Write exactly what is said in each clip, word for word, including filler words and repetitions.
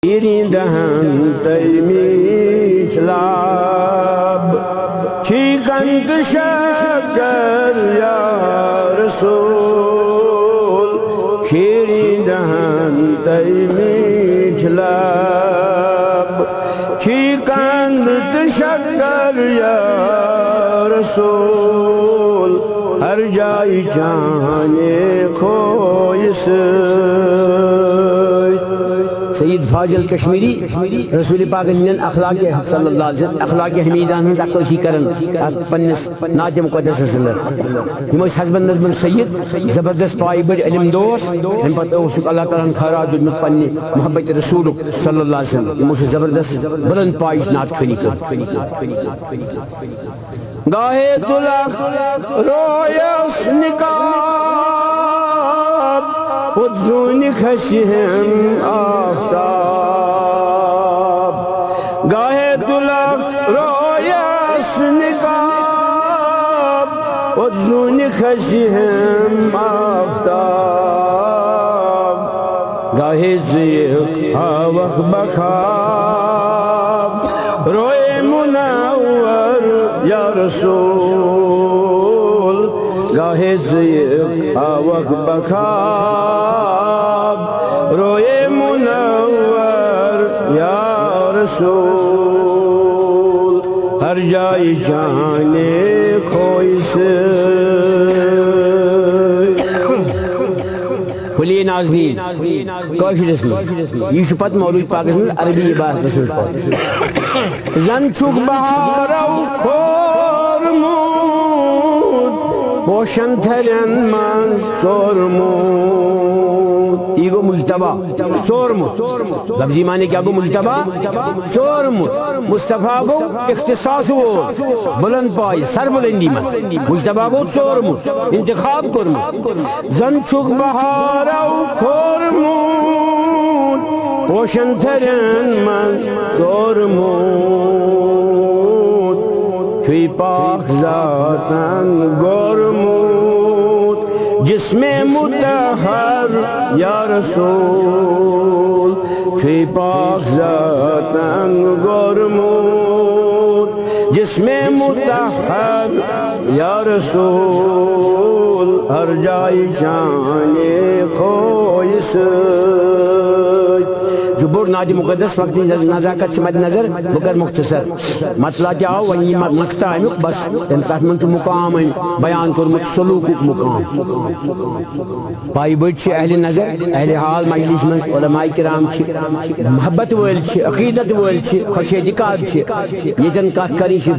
شیریں دہن تئی میٹھ لب، چھی قند شکر یا رسول۔ شیریں دہن تئی میٹھ لب، چھی قند تہ شکر یا رسول۔ ہر جایہِ چانے کھویہِ سۭتۍ۔ سید فاضل کشمیری رسول پاک سٕنٛدٮ۪ن اخلاق، صلی اللہ علیہ وسلم، اخلاق حمیدہ ہٕنٛز عکٲسی کران اتھ پننِس نعت مقدسس اندر۔ یِم ٲسۍ حسبن نظمن سید، زبردست پایہِ بٔڑۍ علم دوس۔ امہِ پتہٕ اوسُکھ اللہ تعالیٰ ہن خٲرات دیُتمُت پننہِ محبت رسولُک صلی اللہ علیہ وسلم۔ یِمو چھِ زبردست بلند پایِچ نعت خوانی کٔرمٕژ۔ گاہے تلکھ رویس نقاب، پوٚت زوٗنہِ کھسہِ ہم آفتاب۔ گاہے تلکھ رویس نقاب، پوٚت زوٗنہِ کھسہِ ہم آفتاب۔ گاہے زیٖٹھ ہاوکھ بخاب، روئے منور یا رسول۔ گاہے زیٖٹھ ہاوکھ بخاب، روئے منور یا رسول۔ ہر جایہِ چانے کھویہِ سۭتۍ۔ حلیہ نازنین۔ کٲشرِس منٛز۔ یہِ چھُ پتہٕ مولوی پاکس منٛز عربی عبارتس منٛز پتہٕ۔ زن چھُکھ بہارو کھورمُت، پوشن تھرٮ۪ن منٛز ژورمُت۔ یہِ گوٚو مجتبیٰ، ژورمُت۔ لفظی معنی کیٛاہ گوٚو مجتبیٰ؟ ژورمُت۔ مصطفیٰ گوٚو اختصاص وول، بلند پایہِ، سربلندی منٛز۔ مجتبیٰ گوٚو ژورمُت، انتخاب کوٚرمُت۔ زن چھُکھ بہارو کھورمُت، پوشن تھرٮ۪ن منٛز ژورمُت۔ چھُے پاک ذاتن گورمُت جسمِ مطہر یا رسول۔ چھُے پاک ذاتن گورمُت جسمِ مطہر یا رسول۔ ہر جایہِ چانے کھویہِ سۭتۍ۔ یہِ چھُ بوٚڑ نعتِ مقدس، وقتٕچ نز-، نزاکت چھِ مدِ نظر، بہٕ کرٕ مختصر۔ مطلع تہِ آو، وۄنۍ یہِ م-، مقطع اَمیُک، بس، تَمہِ، تَتھ منٛز چھُ مقام أمۍ بیان کوٚرمُت، سلوٗکُک مقام۔ پایہِ بٔڑۍ چھِ اہلِ نظر، اہلِ حال مجلس منٛز، علماء کرام چھِ، محبت وٲلۍ چھِ، عقیدت وٲلۍ چھِ، خۄش اعتقاد چھِ۔ ییٚتٮ۪ن کتھ کرٕنۍ چھِ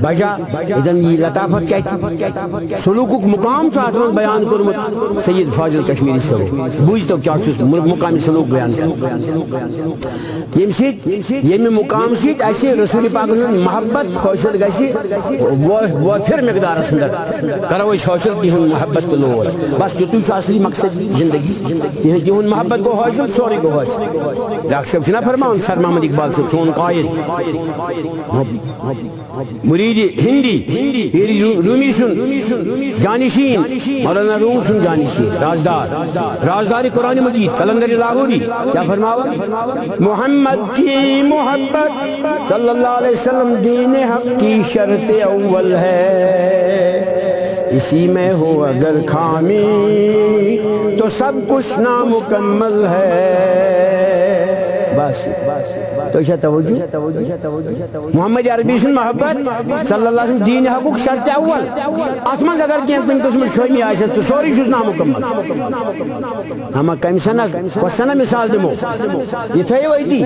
بجا، ییٚتٮ۪ن یہِ لطافت کتہِ۔ سلوٗکُک مقام چھُ اتھ منٛز بیان کوٚرمُت سید فاضل کشمیری صٲبن۔ بوٗزتو کیٛاہ چھُس مُ-، مقامِ سلوٗک بیان کران۔ ییٚمہِ سۭتۍ، ییٚمہِ مقام سۭتۍ اسہِ رسول پاکن ہُنٛد محبت حٲصِل گژھِ، وٲ-، وٲفر مقدارس اندر کرو أسۍ حٲصِل تِہُنٛد محبت تہٕ لول۔ بس تیُتُے چھُ اصلی مقصد زندگی۔ تِہُنٛد، تِہُنٛد محبت گوٚو حٲصِل، سورُے گوٚو حٲصِل۔ ڈاکٹر صٲب چھِنہ فرماوان، سر محمد اقبال صٲب، سون قائد، مرید ہندی، پیر رو-، رومی سُنٛد جانشین، مولانا روم سُنٛد جانشین، رازدار، رازدار قرآن مجید، قلندر لاہوری، کیا فرماوان؟ محمد کی محبت صلی اللہ علیہ وسلم دین حق کی شرط اول ہے، اسی میں ہو اگر خامی تو سب کچھ نامکمل ہے۔ بس، تُہۍ چھا توجہ؟ محمد عربی سٕنٛز محبت صلی اللہ علیہ وسلم دین حقُک شرط اول۔ اتھ منٛز اگر کینٛہہ کُنہِ قٕسمٕچ خٲمی آسٮ۪س تہٕ سورُے چھُس نامکمل۔ اما کمہِ سنس، کۄس سنہ مثال دِمو؟ یہِ تھٲیِو أتی۔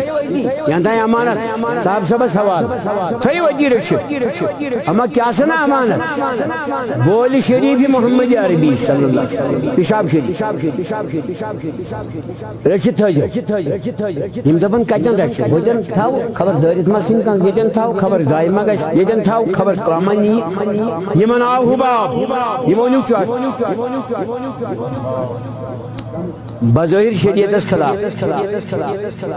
کینٛہہ تام امانت صاحب صٲبس حوالہٕ۔ تھٲیِو أتی رٔچھِتھ۔ اما کیٛاہ سنہ امانت؟ بولہِ شریف محمد عربی صلی اللہ علیہ وسلم۔ پشاب شریف۔ رٔچھِتھ تھٲیزیو۔ یِم دَپَن، کَتٮ۪ن رَچھِ؟ ہوٚتٮ۪ن تھاو، خبر دٲرِتھ ما ژھٕنہِ کانٛہہ، ییٚتٮ۪ن تھاو، خبر گایہِ ما گژھِ، ییٚتٮ۪ن تھاو، خبر کامَن یی۔ یِمَن آو حُباب، یِمو نیوٗ چۄٹھ۔ بظٲہِر شریعتس خلاف۔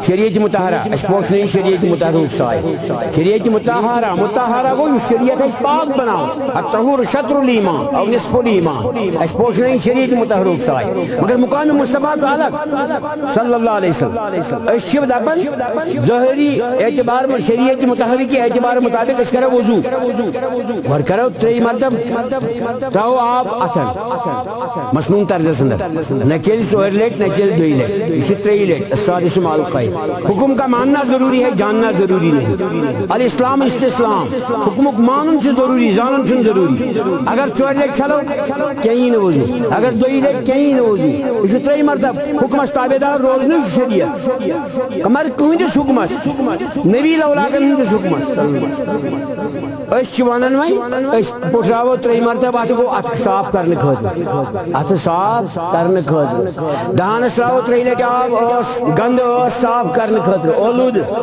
شریعت مطہرہ، اسہِ پوش نہٕ یہِ شریعت مطہرہُک سایہِ۔ شریعت مطہرہ، مطہرہ گوٚو یُس شریعت اسہِ پاک بناو۔ الطہور شطر الایمان او نصف الایمان۔ اسہِ پوش نہٕ یہِ شریعت مطہرہُک سایہِ۔ مگر مقام مصطفیٰ چھُ الگ۔ صلی اللہ علیہ وسلم۔ أسۍ چھِ دپان ظٲہری اعتبار، شریعت مطہرہ کہِ اعتبار مطابق أسۍ کرو وضو۔ گۄڈٕ کرو ترٛیٚیہِ مرتبہ ترٛاوو آب اتھن۔ مسنون طرزس اندر۔ نہ چیٚلہِ ژورِ لٹہِ، نہ چیٚلہِ دۄیہِ لٹہِ۔ یہِ چھُ ترٛیٚیہِ لٹہِ۔ السادس مع الخیر۔ حکم کا ماننا ضروری ہے، جاننا ضروری نہیں۔ الاسلام استسلام۔ حکمُک مانُن چھُ ضروری، زانُن چھُنہٕ ضروری۔ اگر ژورِ لٹہِ چھلو، کینٛہہ یی نہٕ وضو۔ اگر دۄیہِ لٹہِ، کینٛہہ یی نہٕ وضو۔ یہِ چھُ ترٛیٚیہِ مرتبہ حکمس تابع دار روزنُے چھُ شریعت۔ مگر کٕہٕنٛدِس حکمس، نبی لولاکن ہٕنٛدِس حکمس۔ أسۍ چھِ ونان وۄنۍ، أسۍ پُٹھراوو ترٛیٚیہِ مرتبہ، اتھٕ گوٚو اتھٕ صاف کرنہٕ خٲطرٕ۔ اتھٕ صاف کرنہٕ خٲطرٕ۔ دہنس ترٛاوو ترٛیٚیہِ لٹہِ آب، ٲس گنٛدٕ ٲس صاف کرنہٕ خٲطرٕ، اولوٗدٕ۔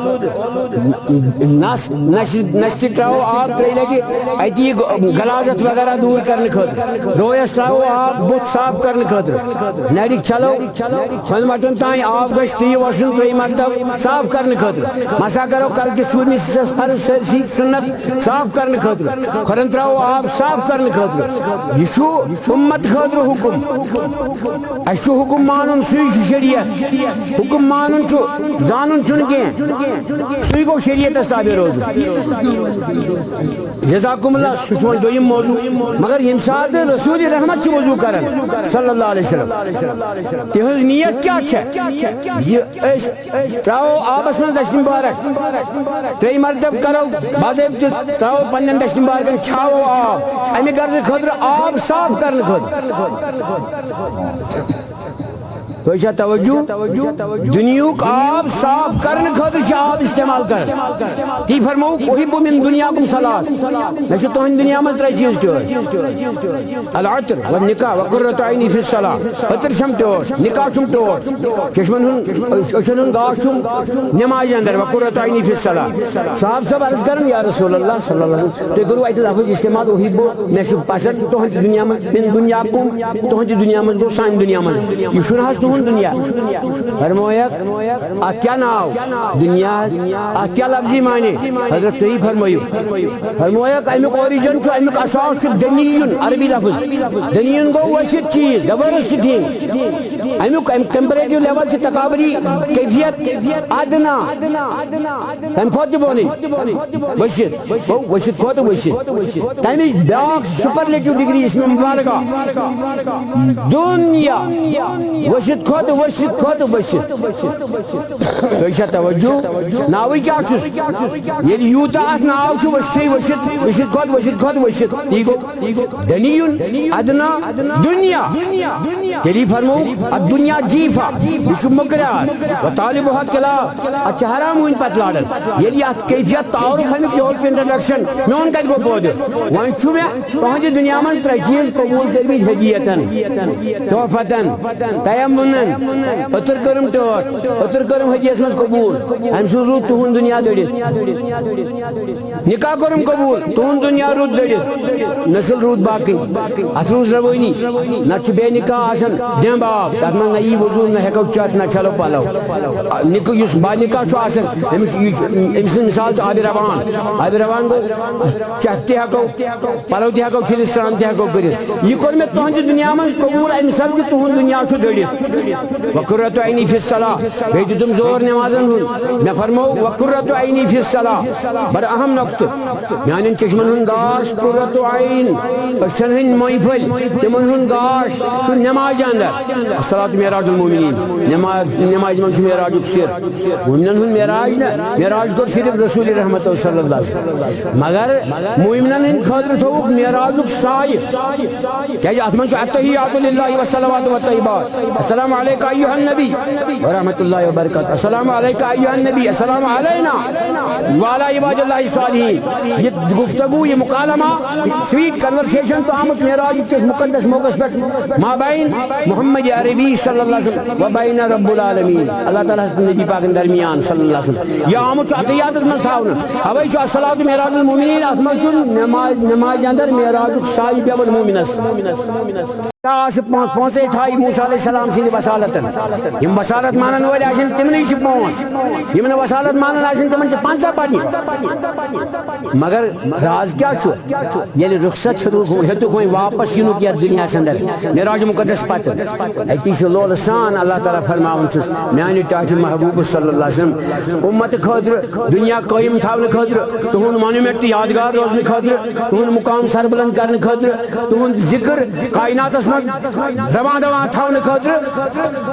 نس، نس، نستہِ ترٛاوو آب ترٛیٚیہِ لٹہِ، اتی غلاظت وغیرہ دوٗر کرنہٕ خٲطرٕ۔ رویس ترٛاوو آب بُتھ صاف کرنہٕ خٲطرٕ۔ نرِ چھلو، کھۄنہٕ مٹن تام آب گژھِ تُیہِ وسُن ترٛیٚیہِ مرتبہ صاف کرنہٕ خٲطرٕ۔ مسا کرو کلکِس ژوٗرمِس حصس فرض، سٲرسٕے سنت صاف کرنہٕ خٲطرٕ۔ کھۄرن ترٛاوو آب صاف کرنہٕ خٲطرٕ۔ یہِ چھُ اُمت خٲطرٕ حُکم۔ اَسہِ چھُ حُکم مانُن، سُے چھُ شریعت۔ حُکم مانُن چھُ، زانُن چھُنہٕ کینٛہہ۔ سُے گوٚو شریعتس تابع روزُن۔ جزاکم اللہ، سُہ چھُ وۄنۍ دوٚیِم موضوع۔ مگر ییٚمہِ ساتہٕ رسول رحمت چھُ وضوٗ کران، صلی اللہ علیہ وسلم، تِہٕنٛز نیت کیٛاہ چھےٚ؟ یہِ أسۍ ترٛاوو آبس منٛز دستہِ مبارک، ترٛیٚیہِ مرتبہ کرو باضٲبطہٕ، ترٛاوو پننٮ۪ن دستہِ مبارکن، چھاوو آب، امہِ غرضہٕ خٲطرٕ، آب صاف کرنہٕ خٲطرٕ۔ تُہۍ چھا توجہ؟ دُنیہُک آب صاف کرنہٕ خٲطرٕ چھِ آب استعمال کران۔ تی فرمووُکھ، "احب من دنیاکم ثلاث"، مےٚ چھِ تُہنٛدِ دُنیا منٛز ترٛےٚ چیٖز ٹٲٹھۍ۔ العطر والنکاح وقرۃ عینی فی الصلاۃ۔ عطر چھم ٹٲٹھ، نکاح چھم ٹٲٹھ، چشمن ہُنٛد، أچھن ہُنٛد گاش چھم نمازِ اندر، وقرۃ عینی فی الصلاۃ۔ صحابہ صٲب عرض کران، یا رسول اللہ صلی اللہ علیہ وسلم، تُہۍ کوٚروٕ اتہِ لفظ استعمال احب، مےٚ چھُ پسند تُہنٛد دُنیا منٛز، من دُنیاکم، تُہنٛد دُنیا منٛز گوٚو سانہِ دُنیا منٛز۔ یہِ چھُنہٕ حظ تُہنٛد دُنیا؟ فرمویکھ، اتھ کیٛاہ ناو؟ دُنیا۔ اتھ کیٛاہ لفظی معنی؟ حضرت تُہی فرمٲیِو۔ فرمویکھ، امیُک origin چھُ، امیُک اساس چھُ دنیون، عربی لفظ۔ دنیون گوٚو ؤسِتھ چیٖز، the worst thing۔ امیُک، امیُک comparative level چھُ تکابری کیفیت ادنا۔ تمہِ کھۄتہٕ تہِ بۄنٕے۔ ؤسِتھ۔ گوٚو ؤسِتھ کھۄتہٕ ؤسِتھ۔ تمِچ بیٛاکھ superlative degree اسمِ مبالغہ۔ دُنیا۔ ؤسِتھ کھۄتہٕ، ؤسِتھ کھۄتہٕ، ؤسِتھ۔ تُہۍ چھا توجہ؟ ناوٕے کیٛاہ چھُس؟ ییٚلہِ یوٗتاہ اتھ ناو چھُ، ؤسِتھٕے ؤسِتھ، ؤسِتھ کھۄتہٕ، ؤسِتھ کھۄتہٕ، ؤسِتھ۔ یی گوٚو دنیون ادنا دُنیا۔ تیٚلی فرمووُکھ، الدنیا جیفا، یہِ چھُ مٔکریار، وطالبها کلاب، اتھ چھِ حرام ہوٗنۍ پتہٕ لاران۔ ییٚلہِ اتھ کیفیت تعارف امیُک، یہِ اوس introduction، میون کتہِ گوٚو پٲدٕ؟ وۄنۍ چھُ مےٚ تُہنٛدِ دُنیا منٛز ترٛےٚ چیٖز قبوٗل کٔرمٕتۍ ہدیتن، تحفتن، تیمنن۔ أتٕر کٔرٕم ٹٲٹھ، أتٕر کٔرٕم ہدیس منٛز قبوٗل۔ امہِ سۭتۍ روٗد تُہُنٛد دُنیا دٔڑِتھ۔ نکاح کوٚرُم قبوٗل، تُہُنٛد دُنیا روٗد دٔڑِتھ، نسل روٗد باقٕے۔ اتھ روٗز روٲنی، نتہٕ چھُ بے نکاح آسان ڈیمب آب، تتھ منٛز نہ یی وضوٗ، نہ ہٮ۪کو چٮ۪تھ، نہ چھلو پلو۔ نکاح، یُس با نکاح چھُ آسان، أمِس، یہِ چھُ، أمۍ سٕنٛز مثال چھِ آبِ روان۔ آبِ روان گوٚو، چٮ۪تھ تہِ ہٮ۪کو، پلو تہِ ہٮ۪کو چھٔلِتھ، سرٛان تہِ ہٮ۪کو کٔرِتھ۔ یہِ کوٚر مےٚ تُہنٛدِ دُنیا منٛز قبوٗل، امہِ سببہٕ کہِ تُہُنٛد دُنیا چھُ دٔڑِتھ۔ وقرۃ عینی فی الصلاۃ، بیٚیہِ دیُتُم زور نمازن ہُنٛد۔ مےٚ فرموو، وقرۃ عینی فی الصلاۃ، بڑٕ اہم نۄقطہٕ۔ میانٮ۪ن چشمن ہُنٛد گاش قرۃ عین، أچھن ہٕنٛدۍ مۄنۍ پھٔلۍ، تِمن ہُنٛد گاش چھُ نمازِ اندر۔ الصلاۃ معراج المومنین، نماز، نمازِ منٛز چھُ معراجُک سر۔ مومنن ہُنٛد معراج نہ، معراج کوٚر صرف رسول رحمت صلی اللہ علیہ وسلم۔ مگر مومنن ہٕنٛدِ خٲطرٕ تھوٚوُکھ معراجُک سایہِ۔ کیازِ اتھ منٛز چھُ التحیات للہ والصلوات والطیبات۔ السلام علیک ایھا النبی ورحمۃ اللہ وبرکاتہ۔ السلام علیک ایھا النبی، السلام علینا وعلی عباد اللہ الصالحین۔ یہ گفتگو، یہ مکالمہ، یہ sweet conversation تو آمت معراج کس مقدس موقع پہ مابین محمد عربی صلی اللہ علیہ وسلم وبین رب العالمین، اللہ تعالیٰ ہس نبی پاکن درمیان صلی اللہ علیہ وسلم۔ یہ آمت عطیات منٛز تھاونہٕ۔ اوے چھُ الصلاۃ معراج المومنین، اتھ منٛز چھُ نماز، نماز اندر معراجُک سایہِ پٮ۪وان مومنس۔ آسہٕ پانٛژھ، پانٛژے تھایہِ موسیٰ علیہ السلام سٕنٛدِ وصالتن۔ یِم وصالت مانن وٲلۍ آسن، تِمنٕے چھِ پانٛژھ۔ یِم نہٕ وصالت مانن آسن، تِمن چھِ پنٛژاہ پتنہِ۔ مگر راز کیٛاہ چھُ؟ ییٚلہِ رخصت ہیوٚتُکھ، ہیوٚتُکھ وۄنۍ واپس یِنُک یتھ دُنیاہس اندر، معراج مقدس پتہٕ، اتی چھُ لولہٕ سان اللہ تعالیٰ فرماوان چھُس، میانہِ ٹاٹھہِ محبوبہٕ صلی اللہ علیہ وسلم امت خٲطرٕ، دُنیا قٲیِم تھاونہٕ خٲطرٕ، تُہُنٛد monument تہٕ یادگار روزنہٕ خٲطرٕ، تُہُنٛد مُقام سربلند کرنہٕ خٲطرٕ، تُہُنٛد ذِکر کائناتس منٛز رواں دواں تھاونہٕ خٲطرٕ،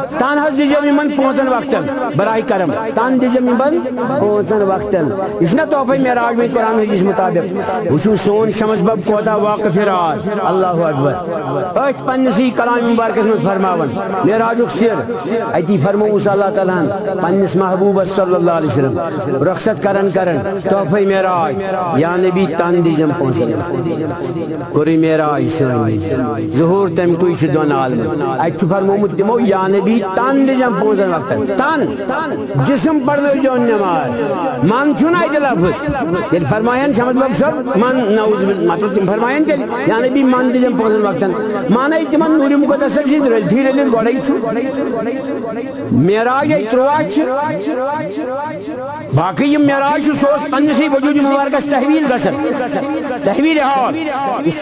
تن حظ دِجم یِمن پانٛژن وقتن، براہ کرم، تن دِجم یِمن پانٛژن وقتن۔ یہِ چھُنہ تحفے معراج وۄنۍ قرآن حدیث مطابق؟ وٕچھِو سون شمس بب کوتاہ واقف راز۔ اللہ اکبر۔ أتھۍ پننِسٕے کلام مبارکس منٛز فرماوان معراجُک سر، اتی فرمووُس اللہ تعالیٰ ہن پننِس محبوبس صلی اللہ علیہ وسلم رخصت کران کران تحفے معراج، یا نبی تن دِجم پانٛژن وقتن۔ کوٚرُے معراج سٲنۍ۔ ظہوٗر تَمہِ کُے چھُ دۄن عالمن۔ اَتہِ چھُ فرمومُت تِمو، یا نبی، تن دِجم پانٛژن وقتن۔ تن۔ جسم پرنٲوزیون نٮ۪ماز۔ من چھُنہٕ اَتہِ لفظ۔ ییٚلہِ فرماین شمس بب صٲب، من، نعوذ باللہ، مطلب تِم فرماین تیٚلہِ، یا نبی، من دِجم پانٛژن وقتن۔ معنی تِمن نوٗرِ مُقدسس سۭتۍ رٔلتھٕے رٔلِتھ گۄڈَے چھُ۔ معراج اَتہِ تُرٛواہ چھِ۔ باقٕے یِم معراج چھُ، سُہ اوس پننِسٕے وجوٗدِ مُبارکس تحویل گژھان، تحویل حال۔ یُس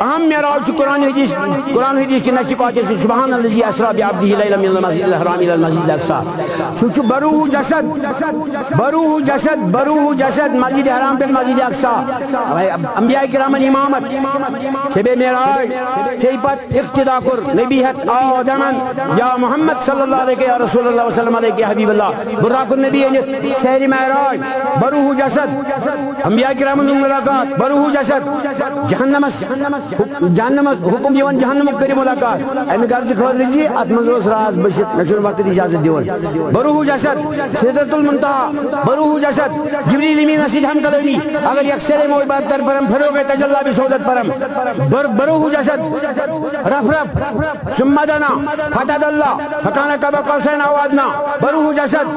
اہم معراج چھُ قرآن حدیث، قرآن حدیث کہِ نصِ قاطع سۭتۍ، سبحان الذی اسری بعبدہ لیلا من المسجد الحرام الی المسجد الاقصی۔ سُہ چھُ بروح جسد، بروح جسد، بروح جسد، مسجد حرام پٮ۪ٹھ مسجد اقصی۔ انبیاء کرامن امامت، شبِ معراج، ژے پتہٕ اقتدا کوٚر نبی ہیتھ آدمن، یا محمد صلی اللہ علیہ یا رسول اللہ وسلم علیہ یا حبیب اللہ۔ براق النبی أنِتھ سیر معراج، بروح جسد، انبیاء کرامن ہُنٛد ملاقات، بروح جسد، جہنمس، جہنمس حکم یِوان جہنمُک کٔرِو ملاقات۔ امہِ غرضہٕ خٲطرٕ زِ اتھ منٛز اوس راز بٔچھِتھ، مےٚ چھُنہٕ وقت اجازت دِوان۔ بروح جسد، سدرۃ المنتہا، بروح جسد، جبریل امینس سۭتۍ ہم کلٲمی۔ اگر یکسرے موج بار تر پرم، پھرو گئے تجلا بھی سوزت پرم۔ بر-، بروح جسد، رف رف، ثم دنا فتدلی فکان قاب قوسین او ادنی، بروح جسد۔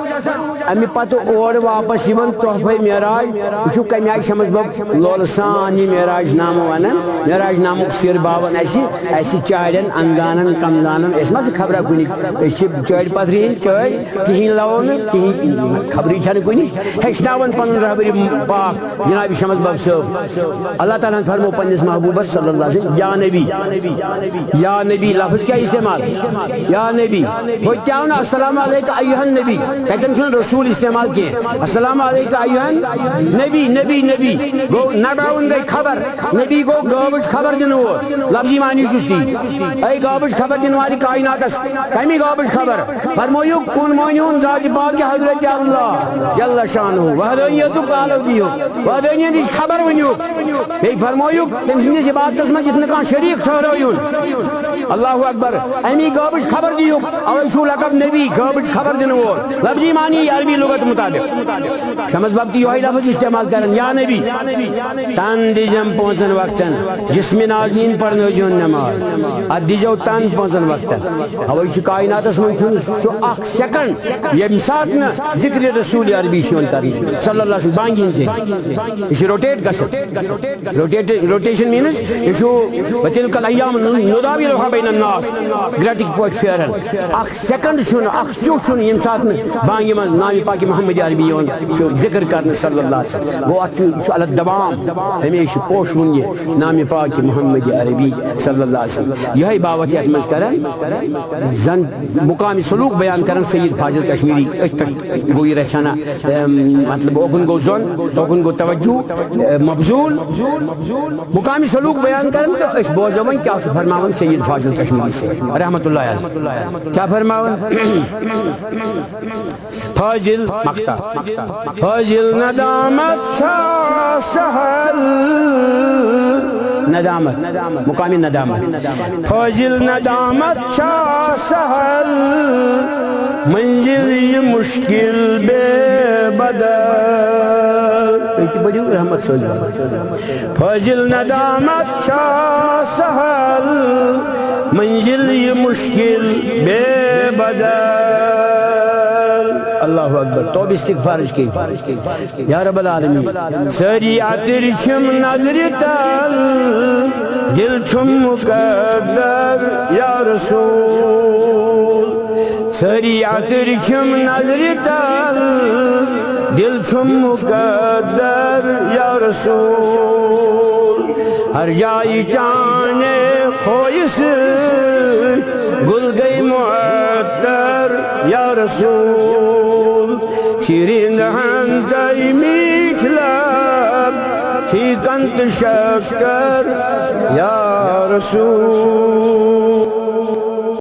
امہِ پتہٕ اورٕ واپس یِوان تحفے معراج۔ وٕچھِو کمہِ آیہِ شمس بب لولہٕ سان یہِ معراج نامہٕ ونان، معراج نامُک سِر باوان اسہِ، اسہِ چارٮ۪ن انزانن کمزانن، أسۍ ما چھِ خبرا کُنہِ، أسۍ چھِ چٲڑۍ پتھرِ ہٕنٛدۍ چٲڑۍ، کِہیٖنۍ لوو نہٕ، کِہیٖنۍ خبرٕے چھنہٕ کُنہِ، ہیٚچھناوان پنُن رہبری پاک جناب شمس بب صٲب۔ اللہ تعالیٰ ہن فرمو پننِس محبوبس صلی اللہ علیہ وسلم، یا نبی، یا نبی لفظ کیا استعمال؟ یا نبی۔ ہُتہِ تہِ آو نہٕ السلام علیکہ ایھا النبی، تتٮ۪ن چھُنہٕ رسول استعمال کینٛہہ۔ السلام علیکہ ایھا نبی، نبی، نبی۔ گوٚو نباوُن گٔے خبر، نبی گوٚو غٲبٕچ خبر دِنہٕ وول۔ لفظی معنی چھُس تی۔ اے غٲبٕچ خبر دِنہٕ والہِ کائناتس، کمہِ غٲبٕچ خبر؟ فرمٲیِو، کُن مٲنِو ذاتِ پاکِ حضرت اللہ جل شانہ، وحدانیتُک تعلق دِیِو، وحدانیتٕچ خبر ؤنِو۔ بیٚیہِ فرمٲیِو، تٔمۍ سٕنٛدِس عبادتس منٛز یِتھ نہٕ کانٛہہ شریٖک ٹھٔہرٲیُن۔ اللہ اکبر۔ اَمی غٲبٕچ خبر دِیِو، اوے چھُو لقب نبی، غٲبٕچ خبر دِنہٕ وول۔ لفظی معنی عربی لغت مطابق۔ شمس بب تہِ یِہوٚے لفظ استعمال کران، یا نبی، تن دِجم پانٛژن وقتن، جسمِ نازنیٖن پرنٲوزیون نماز، اتھ دِجو تن پانٛژن وقتن۔ اوے چھُ کائناتس منٛز چھُنہٕ سُہ اکھ سیکنڈ ییٚمہِ ساتہٕ نہٕ ذکرِ رسول عربی چھُ یِوان کرنہٕ، صلی اللہ علیہ وسلم، بانگہِ ہٕنٛدِ ذٔریعہٕ۔ یہِ چھُ روٹیٹ گژھان۔ روٹیٹ، روٹیشن مینز، یہِ چھُ وتلک الایام نداولها بین الناس، گرٹٕکۍ پٲٹھۍ پھیران۔ اکھ سیکنڈ چھُنہٕ، اکھ سیوٚ چھُنہٕ ییٚمہِ ساتہٕ نہٕ بانگہِ منٛز نامِ پاکِ محمد عربی یِوان چھُ ذکر کرنہٕ صلی اللہ علیہ وسلم۔ گوٚو اتھ چھُ، یہِ چھُ الگ دوام، ہمیشہِ پوشوُن یہِ نامِ پاکِ محمد عربی صلی اللہ علیہ وسلم۔ یِہوٚے باوتھ یتھ منٛز کران زن مقامِ سلوک بیان کران سید فاضل کشمیری، أتھۍ پٮ۪ٹھ گوٚو یہِ رژھنا، اَم، مطلب، اوکُن گوٚو زوٚن، اوکُن گوٚو توجہ، اَ، مبذول۔ مقامِ سلوک بیان کران تہٕ أسۍ بوزو وۄنۍ کیٛاہ چھُ فرماوان سید فاضل کشمیری صٲب رحمتہ اللہ علیہ۔ کیٛاہ فرماوان؟ فاضل مقطع۔ فاضل ندامت چھا سہل۔ ندامت، مقامِ ندامت۔ فاضل ندامت چھا سہل، منزل یہِ مشکل بے بدل۔ تُہۍ تہِ پٔرِو رحمت صٲب۔ فاضل ندامت چھا سہل، منزل یہِ مشکل بے بدل۔ اللہ اکبر، توبہ استغفارٕچ کینٛہہ۔ یا رب العالمین۔ سٲری عطر چھِم نظرِ تل، دل چھُم مقدر یا رسول۔ سٲری عطر چھِم نظرِ تل، دل چھُم مقدر یا رسول۔ ہر جایہِ چانے خویہِ سۭتۍ گُل گٔے معطر یا رسول۔ شیرین دہن تہٕ میٖٹھۍ لب، چھی کنت شکر یا رسول۔